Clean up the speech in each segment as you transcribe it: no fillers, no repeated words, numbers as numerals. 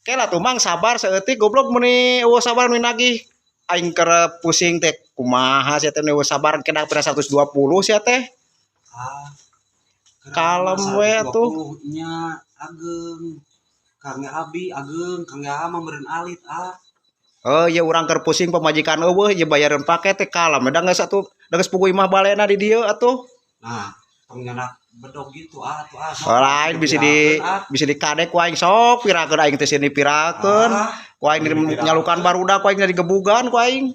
Kela tuh, Mang, sabar saeutik, goblok, meuni euweuh sabar meuni nagih. Aing keur pusing teh, kumaha sia teh euweuh sabar, kena pira 120 sia teh. Ah. Kalem we atuh. Nya ageng. Kang abi ageng, Kang mah meureun alit, ah. Oh iya, urang keur pusing pamajikan euweuh, ieu bayaran paket teh, kalem da geus atuh, da geus puguh imah balena di dieu atuh. Nah, tong nyanak bedog gitu, ah, tuh, ah. Oh, lain bisa dikadek ku aing, sok pirakeun aing teh sini pirakeun. Ah, ku aing nyalukan barudak, ku aing digebugan ku aing.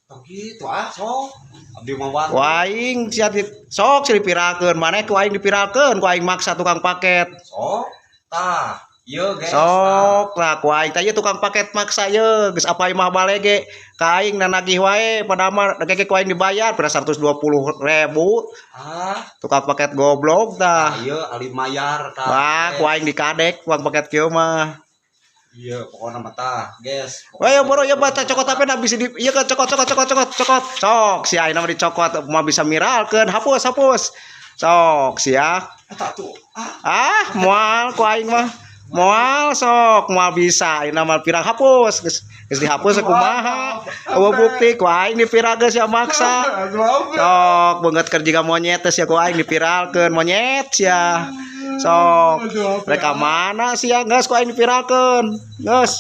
Tong gitu, ah, sok. Abdi mah wantu. Ku aing sia sok sih dipirakeun, maneh ku aing dipirakeun, ku aing maksa tukang paket. Sok. Tah, ieu, guys. Sok lah ku aing teh, ieu tukang paket maksa ye, geus apa imah bale ge ka aing na nagih wae, padahal mah ge ku aing dibayar pira 120.000. Ah, Tukang paket goblok tah. Ieu ali mayar tah. Wah, ku aing dikadek tukang paket kieu mah. Iya, pokoknya mah tah, guys. Wah, ya boro ya baca cokot apa na bisa di iya kan, cokot, cokot, cokot, cokot, cokot, sok si aing mah dicokot mah bisa miralkeun, hapus, hapus, sok sia. Eta tuh. Ah, Ah, moal ku aing mah, moal, sok moal bisa aing mah pirang, hapus, geus geus dihapus kumaha, euweuh bukti, ku aing dipiralkeun sia maksa. Sok beungeut keur jiga monyet teh sia, ku aing dipiralkeun, monyet sia. Sok mereka mana sia, geus ku aing dipiralkeun, geus.